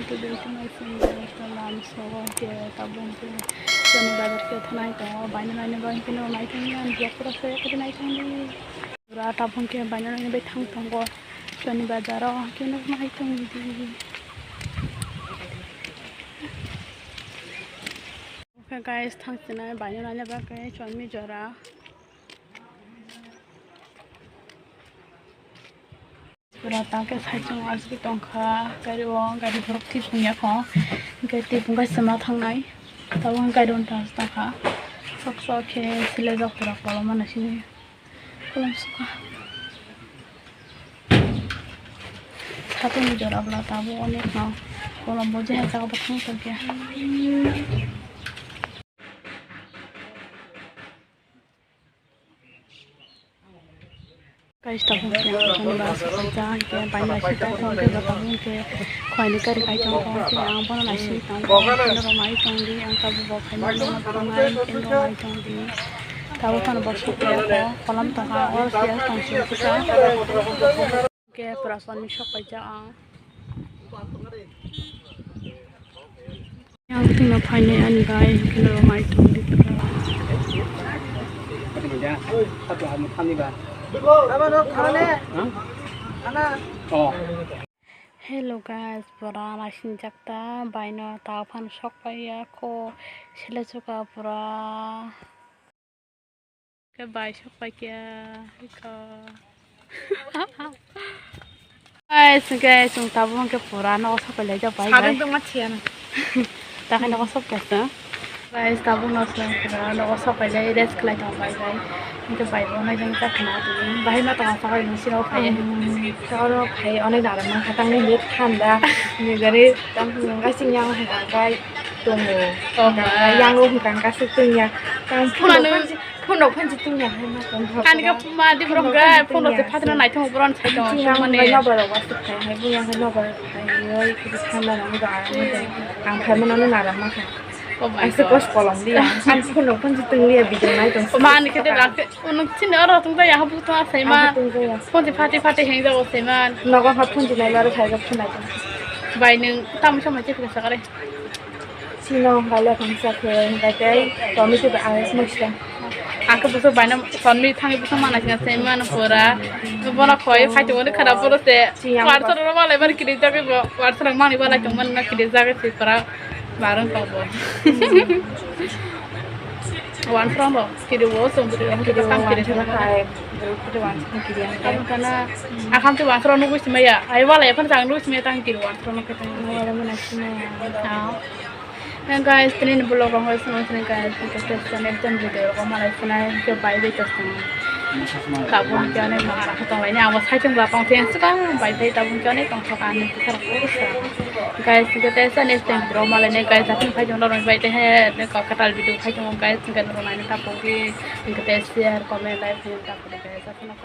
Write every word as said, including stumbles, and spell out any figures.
Today to my friend, lunch so ke tabuk ke Soni bazar ke thanai to baina baina bai kino nai thang yan dia pura se ke nai thang di. Pura tabuk ke baina baina bai thang tongo Soni bazar o kino nai thang di. Okay guys, thang sinai baina baina bai ke Soni jora. Pura tang khe saichung aswk tongkha, gari o, gari borok twi pung ya kho, hwnkhe twi pung kaisa ma thangnai, tabuk gari o tongkha, sok sok khe silai jak pura kolom mano sini kolom sukha. Satung ni jora bwla tabuk onek no kolom bo je hai jaga bo thang tongkhe. Guys, tabuk khe ang jani bus o kaijak, hwnkhe baina sita thang khe bo tabuk khe khaini gari kai tong khe ang bono naising tong khe norok nai tong di, ang tabuk bo khaina bono tongnai hwnkhe norok nai tong di. Tabuk phano bo sokya kho, kolam tongkha, oro siya tong sio kisa. Khe pura Soni sok paijak ang. Yang tino phainai ani bai, hwnkhe norok mai tong di pura. Hello guys, pura naising jak ta, baino ta phano sok paiya kho, sele chuka pura. Khe bai sok pai khe, iko. Guys, hwnkhe chwng tabuk hwnkhe pura nogo sok pai laijak bai, bai. Sadung tongma thiyana. Takhai nogo sok paisa. Guys, tabuk no chwng pura nogo sok pai lai rest khlai tong bai, bai. Hwnkhe bai bo nai jang ta khna tini. Bahai ma tong sa bai nung siro phai. Soro phai onek naram ma khatang ni thanda. Ni gari tang nung gasing yang hai bai. Tongo. Oh, ma. Yang rok hwnkha hwnkha se tungya. Phone rok phansi, phone rok phansi tungya hai ma tong kha. Ani ka ma di borok hwnkha phone rok se phatna naithok borok sai tong. Tungya mane. Nobar rok asuk khai hai buya hai nobar khai oi kisa thanda nang do ang. Ang khai mano no naram ma kha. Oh my God. Asuk kos kolom di ang. Ani phone rok phansi tungya video nai tong. Ma ani kete ba ke unuk chini oro tungta ya habu tong sai ma. Phone se phati phati heng jago sai ma. Nogo ha phone se nai bar khai ga phone ai. Bai nung tam sama che kisa kare. Chino hwnkha le khangsa khe hwnkha tei tomato bai ang mosla. Ang khe bwswk baino tonwi thangwi bwswk mana sina se mano pura. Bono khoi phai tongmani khana bono se. Chiyang WhatsApp ro malai mani kiri jagwi bo WhatsApp rok mani balai tongmani na kiri jagwi se pura barang tong bo. WhatsApp rok kiri bo song kiri kiri kam kiri. Kiri WhatsApp kiri ang khe. Ang kana akham tu WhatsApp rok nugwi simaya. Ai balai phano chang nugwi simaya tang kiri WhatsApp rok nugwi tang. Wala mana simaya. Ah. Guys, tini ni vlog rok hoi swnam sini guys, hingke tei channel channel video rok malai sinai hingke bai bai tong sini. Tabuk hingke ani mahara khe tong laini abo saichung ba tong theng swkang bai bai tabuk hingke ani tong thok ani bwkha rok kisa. Guys, hingke tei channel channel video rok malai nai guys, jatini phai tong rok bai tei he ne kok katal video phai tong guys, hingke norok naina tabuk di hingke tei share comment like hingke tabuk di guys, jatini.